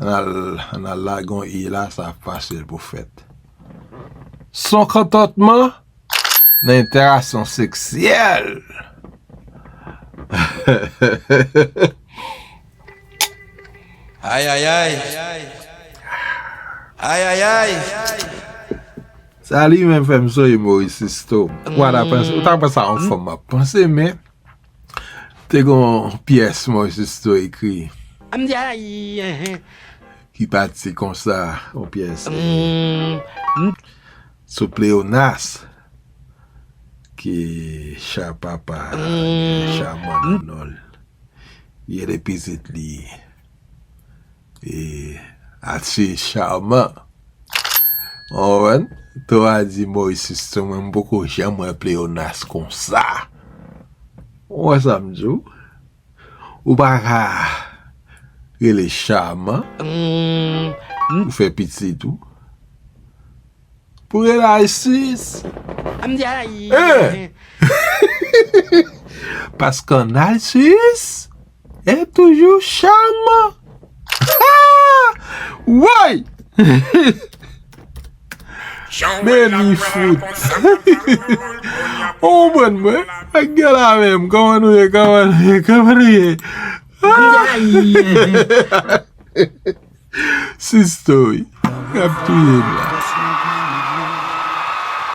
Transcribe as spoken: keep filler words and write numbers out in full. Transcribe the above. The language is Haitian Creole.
Ann al, ann al lage yon i la, sa ap fasil pou fèt. Son kontantman nan entèraksyon seksyèl. Ay, ay, ay. Ay, ay, ay. Sa li menm fè m sonje Maurice Sisto. Ou ta panse, ou ta panse a yon fanm m ap panse, men te gon pyès Maurice Sisto ekri. Ki pati konsa, yon pyès sou Pleyonas, ki Cha papa, Cha manman non l. Ye de pitit li. E, Atye Chaman. Ou konprann? To a di Maurice Sisto, mwen m poko janm wè Pleyonas konsa. Ou wè sa m di w? Ou pa ka rele Chaman pou fè pitit ou. Pou rele Alsis. Hein? Paske Alsis est toujours Chaman. Woy! Men li fout. Ou konprann mwen? Ak gè la menm. Kòman nou ye? Kòman nou ye? Kòman nou ye? Sisto, wi. Y ap touye m la.